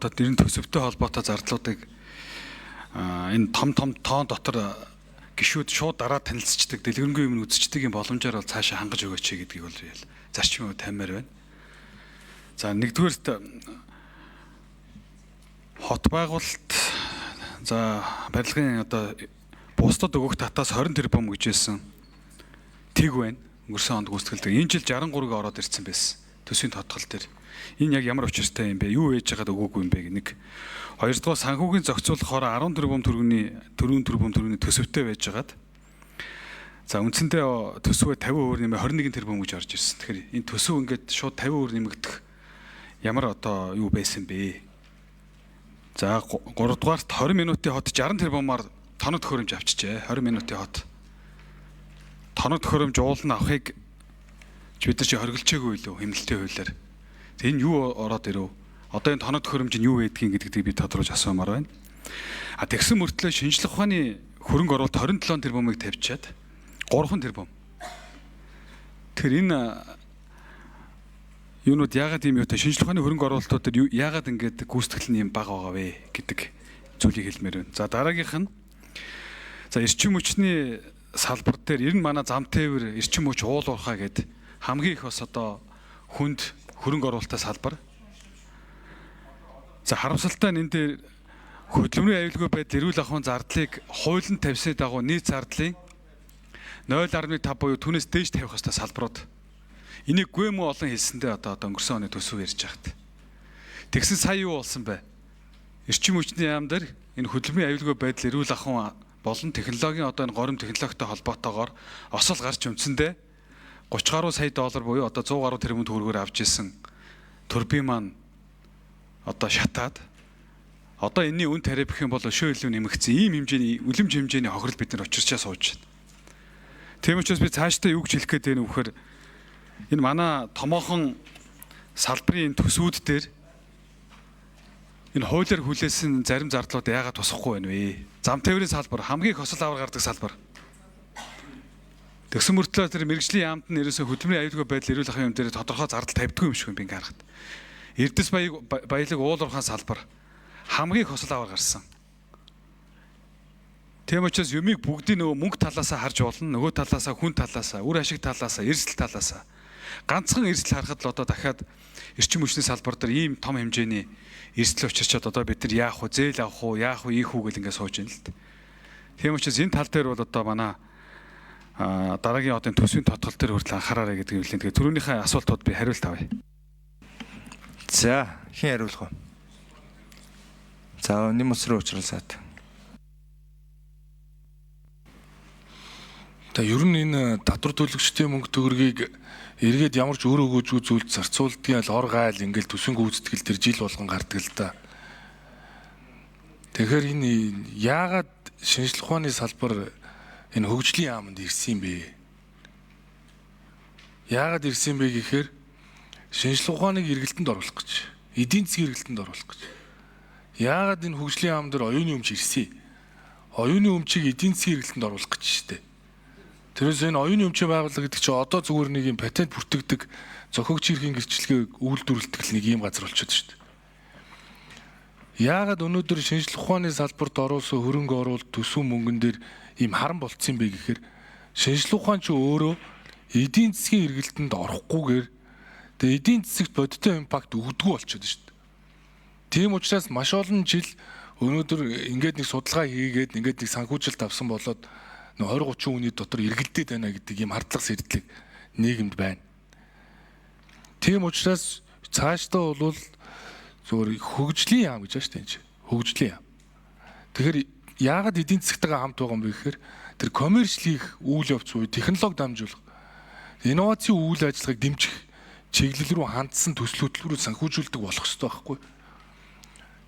одоо ер нь төсөвтэй холбоотой зардлуудыг энэ том том тоон дотор гишүүд шууд дараа танилцчихдаг, дэлгэрэнгүй юм үзчихдэг юм боломжоор бол цаашаа хангаж өгөөч гэдгийг бол зарчмын хувьд тавьмаар байна. За нэгдүгээрт хот байгуулалт за барилгын одоо бусдад өгөх татаас 20 тэрбум гэж хэлсэн. Тэг байна. Өнгөрсөн онд гүйцэтгэлдэг. Энэ жил 63-ыг ороод ирсэн байсан. Төсвийн тодтгол дээр. Энэ яг ямар учиртай юм бэ? Юу ээж байгаад өгөөгүй юм бэ гэх нэг. Хоёрдугаар санхүүгийн зохицуулахаар 10 тэрбум төгрөгийн 4 тэрбум төгрөгийн төсөвтэй байжгаад за үндсэндээ төсвөө 50% нэмээ 21 тэрбум гэж орж ирсэн. Тэгэхээр энэ төсөв ингээд шууд 50% нэмэгдэх ямар одоо юу байсан бэ? За гуравдугаарт 20 минутын хот 60 тэрбумаар тоног төхөөрөмж авчижээ. 20 минутын хот. Тоног төхөөрөмж уулын авахыг бид нар чи хоригдолчээгүй илүү хэмнэлтийн хуулиар. Энэ юу ороод ирэв? Одоо энэ тоног төхөөрөмж нь юу байдгийг гэдгийг би тодруулж асуумаар байна. А тэгсэн мөртлөө шинжлэх ухааны хөрөнгө оруулалт 27 тэрбумыг тавьчаад 3 тэрбум. Тэгэхээр энэ юунууд яагаад ийм юутай шинжлэх ухааны хөрөнгө оруулалтууд дээр яагаад ингэж гүйцэтгэл нь юм бага байгаа вэ гэдэг зүйлийг хэлмээр байна. За дараагийнх нь за эрчим хүчний салбар дээр ер нь манай зам тээвэр эрчим хүч уул уурхай гэд хамгийн их бас одоо хүнд хөрөнгө оруулалттай салбар. За харамсалтай нь энэ дээр хөдөлмөрийн аюулгүй байдал эрүүл ахуйн зардлыг хуулинд тавьсны дагуу нийт зардлын 0.5 буюу түүнээс дээш тавих ёстой салбарууд. Энийг гүй мүү олон хэлсэндээ одоо өнгөрсөн оны төсөв ярьж байхад. Тэгсэн сая юу болсон бэ? Эрчим хүчний яам дээр энэ хөдөлмөрийн аюулгүй байдал эрүүл ахуйн болон технологийн одоо энэ горим технологитой холбоотойгоор осол гарч үндсэндээ 30 гаруй сая доллар буюу одоо 100 гаруй тэрбум төгрөгөөр авч ирсэн турбин маань одоо шатаад одоо энэний үн тариа гэх юм бол өшөө илүү нэмэгдсэн ийм хэмжээний үлэмж хэмжээний хохирол бид нар учирчаа сууж байна. Тийм учраас би цаашдаа юу гэж хэлэх гээд байна вэ гэхээр энэ манай томоохон салбарын энэ төсвүүд дээр энэ хуулиар хүлээсэн зарим зардлууд яагаад тусахгүй байна вэ? Зам тээврийн салбар хамгийн их осол авар гардаг салбар. Тэгсэн мөртлөө тэр мэргэжлийн яамд нь ерөөсөө хөдөлмөрийн аюулгүй байдал эрүүл ахуйн юм дээр тодорхой зардал тавьдгүй юм шиг юм би ингээ харахад. Эрдэс баялаг уул уурхайн салбар хамгийн их осол авар гарсан. Тийм учраас юмыг бүгдийг нөгөө мөнгө талаасаа харж болно, нөгөө талаасаа хүн талаасаа, үр ашиг талаасаа, эрсдэл талаасаа. Ганцхан эрсдэл харахад л одоо дахиад эрчим хүчний салбар дээр ийм том хэмжээний эрсдэл учирчаад одоо бид нар яах вэ, зээл авах уу, яах вэ, ийх үү гэл ингээ сууж байна л дээ. Тийм учраас энэ тал дээр бол одоо манай дараагийн одоо төсвийн тодтол дээр хүртэл анхаараарай гэдэг юм лээ. Тэгээ түрүүнийхээ асуултууд би хариулт авъя. За, хэн хариулах вэ? За, нэм өсрөө учруулсаад. За, ер нь энэ татвар төлөгчдийн мөнгө төгрөгийг эргээд ямар ч өөр өгөөжгүй зүйлд зарцуулдгийн л ор гайл ингээл төсвийн гүйцэтгэл төр жил болгон гардаг л да. Тэгэхээр энэ яагаад шинжлэх ухааны салбар энэ хөгжлийн яаманд ирсэн юм бэ? Яагаад ирсэн юм бэ гэхээр шинжлэх ухааныг эргэлтэнд оруулах гэж, эдийн засгийн эргэлтэнд оруулах гэж. Яагаад энэ хөгжлийн яам дээр оюуны өмч ирсэн? Оюуны өмчийг эдийн засгийн эргэлтэнд оруулах гэж шүү дээ. Тэрээс энэ оюуны өмчийн байгууллага гэдэг чинь одоо зүгээр нэг юм патент бүртгэдэг зохиогч эрхийн гэрчлэгээ үйлдвэрлэдэг л нэг юм газар болчиход шүү дээ. Яагаад өнөөдөр шинжлэх ухааны салбарт оруулсан хөрөнгө оруулалт төсөв мөнгөн дээр ийм харан болцсон юм бэ гэхээр шинжлэх ухаан чи өөрөө эдийн засгийн эргэлтэнд орохгүйгээр тэгээ эдийн засагт бодиттой импакт өгдөггүй болчиход шүү дээ. Тийм учраас маш олон жил өнөөдөр ингээд нэг судалгаа хийгээд ингээд нэг санхүүжилт авсан болоод 20 30 хүний дотор эргэлдээд байна гэдэг ийм хардлага сэрдлэг нийгэмд байна. Тийм учраас цаашдаа бол зөвхөн хөгжлийн яам гэж байна шүү дээ энэ чинь. Хөгжлийн яам. Тэгэхээр яагаад эдийн засгтайгаа хамт байгаа юм бэ гэхээр тэр коммерчл хийх үйл явц буюу технологи дамжуулах, инновацийн үйл ажиллагааг дэмжих чиглэл рүү хандсан төслүүд рүү санхүүжүүлдэг болох ёстой байхгүй.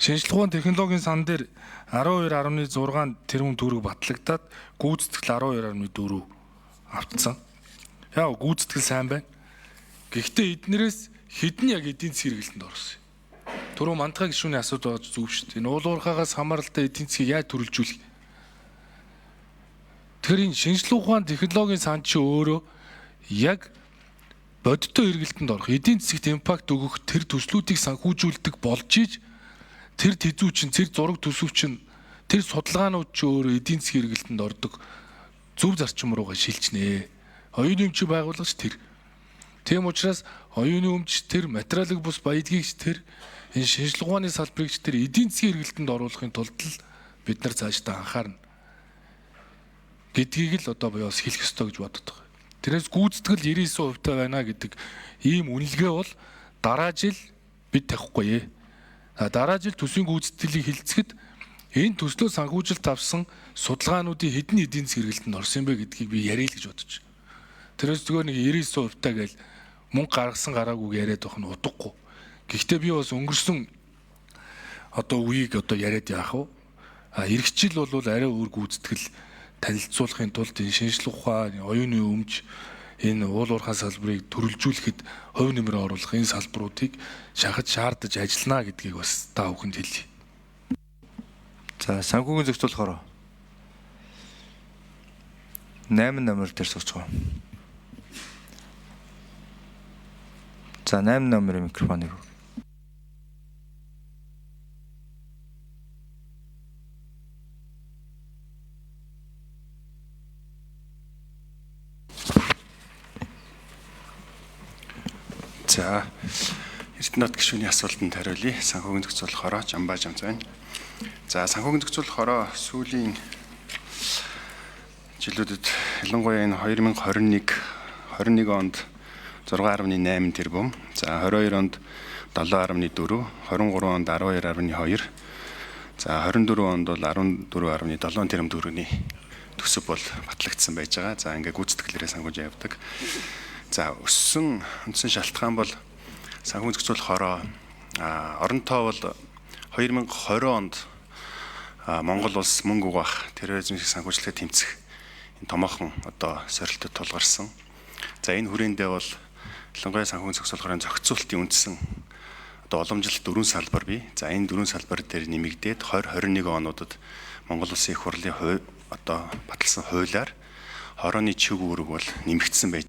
Шинжлэх ухаан технологийн сан дээр 12.6 тэрбум төгрөг батлагдаад гүйцэтгэл 12.4 автсан. Яа гүйцэтгэл сайн байна. Гэхдээ эднэрээс хэдэн яг эдийн засгийн хэрэглэлтэнд орсон юм. Түрүү мантгай гишүүний асуудал байгаа зүг шүү дээ. Энэ уул уурхаагаас хамааралтай эдийн засгийг яаж төрөлжүүлэх? Тэгэхээр энэ шинжлэх ухаан технологийн сан чи өөрөө яг бодиттой хэрэглэлтэнд орох, эдийн засагт импакт өгөх тэр төслүүдийг санхүүжүүлдэг болж иж Тэр тэзүү чинь, тэр зураг төсөв чинь, тэр судалгаанууд чи өөрөө эдийн засгийн эргэлтэнд ордог зөв зарчим руугаа шилжнэ. Оюуны өмчийн байгууллагч тэр. Тийм учраас оюуны өмч тэр материалыг бус баялагийг тэр энэ шинжлэх ухааны салбарыг ч тэр эдийн засгийн эргэлтэнд оруулахын тулд л бид нар цаашдаа анхаарна гэдгийг л одоо би бас хэлэх ёстой гэж боддог. Тэрнээс гүйцэтгэл 99% та байна гэдэг ийм үнэлгээ бол дараа жил бид тавихгүй. Дараа жил төсвийн гүйцэтгэлийг хилцэхэд энэ төслөө санхүүжилт авсан судалгаануудын хэдэн эдийн засгийн эргэлтэнд орсон юм бэ гэдгийг би ярил гэж бодож байна. Тэрнээс зүгээр нэг 99% та гээл мөнгө гаргасан гараагүй яриад байх нь утгагүй. Гэхдээ би бас өнгөрсөн одоо үеийг одоо яриад яах вэ? А эх жил бол арай өөр гүйцэтгэл танилцуулахын тулд энэ шинжлэх ухаан, оюуны өмч, энэ уул уурхай салбарыг төрөлжүүлэхэд хувь нэмрээ оруулах энэ салбаруудыг шахаж шаардаж ажиллана гэдгийг бас та бүхэнд хэлье. За, санхүүгийн зохицуулах хороо. 8 номер дээр сууж байгаа. За, 8 номерын микрофоныг. За, Эрдэнэт гишүүний асуултанд хариулъя. Санхүүгийн зохицуулах хороо Жамбаа Жамц байна. За, санхүүгийн зохицуулах хороо сүүлийн жилүүдэд ялангуяа энэ 2021 21 онд 6.8 тэрбум, за 22 онд 7.4, 23 онд 12.2, за 24 онд бол 14.7 тэрбум төгрөгийн төсөв бол батлагдсан байж байгаа. За, ингээ гүйцэтгэлээрээ санхүүж явдаг. За, өссөн үндсэн шалтгаан бол санхүүгийн зохицуулах хороо орон тоо бол 2020 онд Монгол улс мөнгө угаах терроризмыг санхүүжлэхэд тэмцэх энэ томоохон одоо сорилтод тулгарсан. За, энэ хүрээндээ бол ялангуяа санхүүгийн зохицуулах хорын зохицуултын үндсэн одоо уламжлалт дөрвөн салбар бий. За, энэ дөрвөн салбар дээр нэмэгдээд 2021 онуудад Монгол улсын их хурлын одоо баталсан хуулиар хорооны чиг үүрэг бол нэмэгдсэн байж.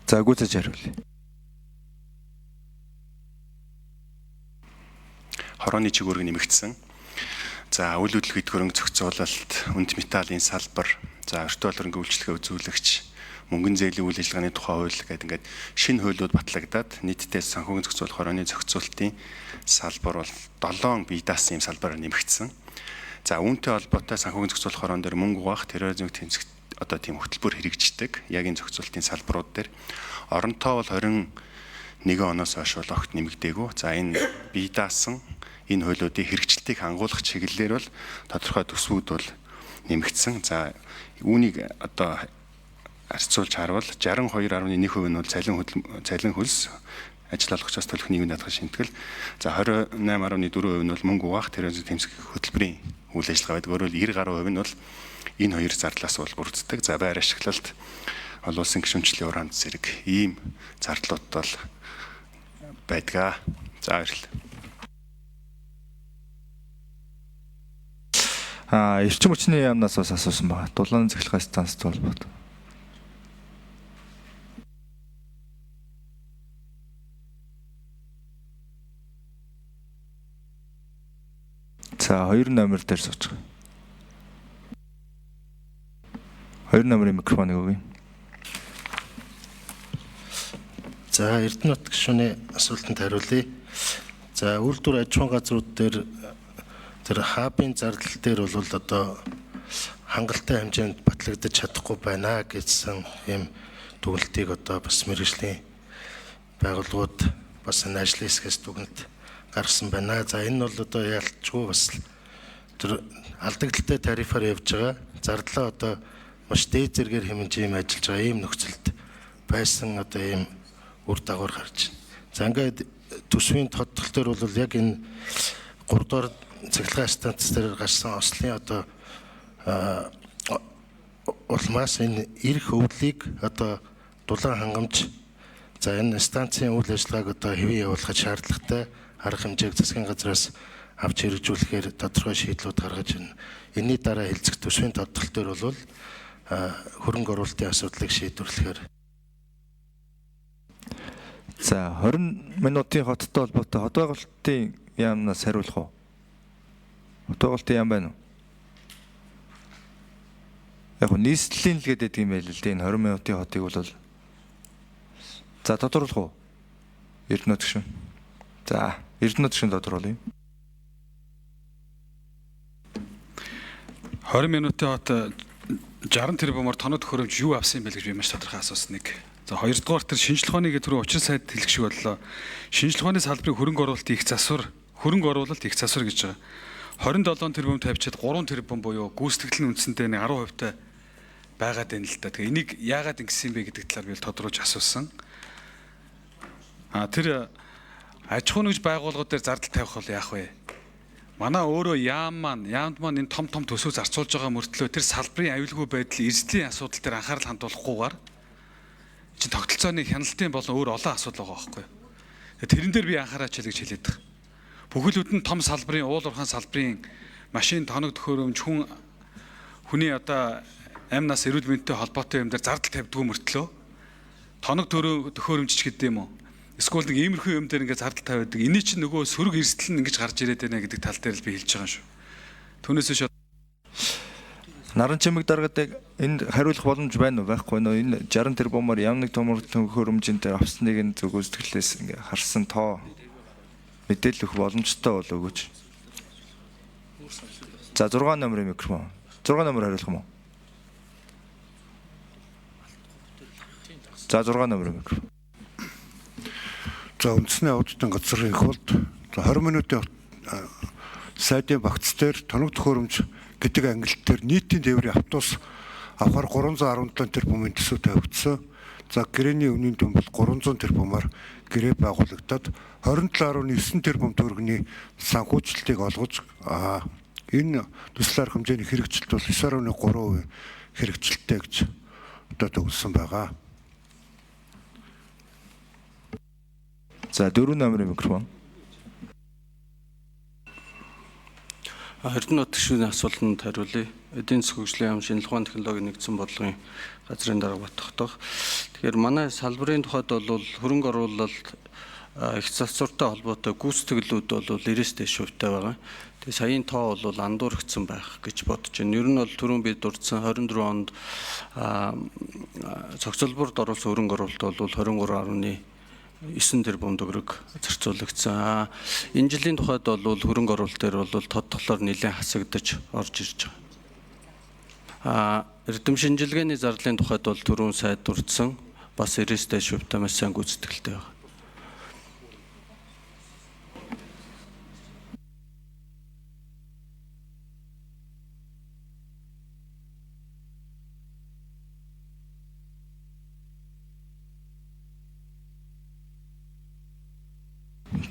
За, гүйцэж хариулъя. Хорооны чиг үүрэг нэмэгдсэн. За, үйл хөдлөх эд хөрөнгө зохицуулалт, үнд металлын салбар, за өртөө хөрөнгө үйлчлэгээ үзүүлэгч, мөнгөн зээлийн үйл ажиллагааны тухай хууль гэдэг ингээд шинэ хуулиуд батлагдаад нийтдээ санхүүгийн зохицуулах хорооны зохицуултын салбар бол 7 бие даасан юм салбараар нэмэгдсэн. За, үүнтэй холбоотой санхүүгийн зохицуулах хороон дээр мөнгө угаах, терроризмыг тэмцэх одоо тийм хөтөлбөр хэрэгждэг. Яг энэ зохицуултын салбарууд дээр орон тоо бол 21 оноос хойш бол огт нэмэгдээгүй. За, энэ бие даасан энэ хуулиудын хэрэгжилтийг хангуулах чиглэлээр бол тодорхой төсвүүд бол нэмэгдсэн. За, үүнийг одоо харьцуулж харвал 62.1% нь бол цалин хөлс ажил олгогчоос төлөх нийгмийн даатгал шимтгэл. За, 28.4% нь бол мөнгө угаах, терроризм тэмцэх хөтөлбөрийн үйл ажиллагаа байдаг. Өөрөөр 90 гаруй хувь нь бол энэ хоёр зардлаас бол бүрддэг. За, байр ашиглалт, олон улсын гишүүнчлийн ураанд зэрэг ийм зардлууд бол байдгаа. За, баярлалаа. Эрчим хүчний яамнаас бас асуусан байгаа. Дулаан цахилгаан станцтай холбоотой. За, 2 номер дээр сууж байгаа. 2 номерын микрофоныг өгье. За, Эрдэнэт гишүүний асуултанд хариулъя. За, үйлдвэр аж ахуйн газрууд дээр тэр хабын зардал дээр бол одоо хангалттай хэмжээнд батлагдаж чадахгүй байна гэсэн ийм дүгнэлтийг одоо бас мэргэжлийн байгууллагууд бас энэ ажлын хэсгээс дүгнэлт гаргасан байна. За, энэ нь бол одоо ялчгүй бас тэр алдагдaltaй тарифаар явж байгаа. Зардлаа одоо маш дээд зэргээр хэмжиж ийм ажиллаж байгаа ийм нөхцөлд байсан одоо ийм үр дагавар гарч байна. За, ингээд төсвийн тодтол дээр бол яг энэ 3 дугаар цахилгаан станц дээр гарсан ослын одоо улмаас энэ эрх өвдлийг одоо дулаан хангамж, за энэ станцын үйл ажиллагааг одоо хэвэн явуулахад шаардлагатай арга хэмжээг засгийн газраас авч хэрэгжүүлэхээр тодорхой шийдлүүд гаргаж байна. Энэний дараа хэлцэх төсвийн тодтол дээр бол хөрөнгө оруулалтын асуудлыг шийдвэрлэхээр. За 20 минутын хоттой холбоотой хот байгуулалтын яамнаас хариулах уу? Хот байгуулалтын яам байна уу? Яг нь нийслэлийн л гэдэг юм байл л дээ энэ 20 минутын хотыг бол за тодруулах уу? Эрдэнэт гишүүн. За Эрдэнэт гишүүн тодруулъя. 20 минутын хот 60 тэрбумаар тоног төхөөрөмж юу авсан юм бэ гэж би маш тодорхой асуусан нэг. За хоёрдугаар тэр шинжлэх ухааны гэх түрүү учир сайд хэлэх шиг боллоо. Шинжлэх ухааны салбарын хөрөнгө оруулалт их засвар, хөрөнгө оруулалт их засвар гэж байгаа. 27 тэрбум тавьчаад 3 тэрбум буюу гүйцэтгэл нь үндсэндээ нэг 10% та байгаад байна л да. Тэгээ энийг яагаад ингэсэн юм бэ гэдэг талаар би л тодруулж асуусан. А тэр аж ахуйн нэгж байгууллагууд дээр зардал тавих бол яах вэ? Манай өөрөө яам маань, яамд маань энэ том том төсөв зарцуулж байгаа мөртлөө тэр салбарын аюулгүй байдал, эрсдлийн асуудал дээр анхаарал хандуулахгүйгээр чинь тогтолцооны хяналтын болон өөр олон асуудал байгаа байхгүй юу. Тэрэн дээр би анхаараач л гэж хэлээд байгаа. Бүхэл бүтэн том салбарын уул уурхайн салбарын машин тоног төхөөрөмж хүн хүний одоо амь нас эрүүл мэндтэй холбоотой юм дээр зардал тавьдгүй мөртлөө тоног төхөөрөмж ч гэдэг юм уу? Эсвэл нэг иймэрхүү юм дээр ингээд зардал тавиадаг. Эний чинь нөгөө сөрөг эрсдэл нь ингэж гарч ирээд байна гэдэг тал дээр л би хэлж байгаа юм шүү. Түүнээс биш Наран чимэг даргадаг энд хариулах боломж байна уу байхгүй нөө энэ 60 тэрбумаар ямар нэг томор төхөөрөмжийн дээр авсныг нь зөв сэтгэлээс ингээ харсан тоо мэдээлэл өгөх боломжтой бол өгөөч. За 6 номерын микрофон. 6 номер хариулах юм уу? За 6 номерын микрофон. За үндэсний аудитын газрын их болд 20 минутын сайдын багц дээр тоног төхөөрөмж гэдэг ангилал дээр нийтийн тээврийн автобус авахар 317 тэрбумын төсөв тавигдсан. За гэрээний үнийн дүн бол 300 тэрбумаар гэрээ байгуулагдаад 27.9 тэрбум төгрөгийн санхүүжилтийг олгож энэ төсөл арга хэмжээний хэрэгжилт бол 9.3% хэрэгжилттэй гэж одоо төгссөн байгаа. За 4 номерын микрофон. Эрдэнэт гишүүний асуултанд хариулъя. Эдийн засгийн хөгжлийн яам шинжилгээ ухааны технологийн нэгдсэн бодлогын газрын дарга Баттогтох. Тэгэхээр манай салбарын тухайд бол хөрөнгө оруулалт их засвартай холбоотой гүйцэтгэлүүд бол 90-с дээш хувьтай байгаа. Тэгээ саяын тоо бол андуургдсан байх гэж бодож байна. Ер нь бол түрүүн би дурдсан 24 онд цогцолборд оруулсан хөрөнгө оруулалт бол 23.9 тэрбум төгрөг зарцуулагдсан. Энэ жилийн тухайд бол хөрөнгө оруулалт дээр бол тодтолоор нэлээд хасагдаж орж ирж байгаа. Эрдэм шинжилгээний зарлалын тухайд бол түрүүн сайд дурдсан бас 90-с дээш хувьтай маш сайн гүйцэтгэлтэй байна.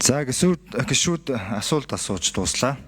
За гишүүд асуулт асууж дууслаа.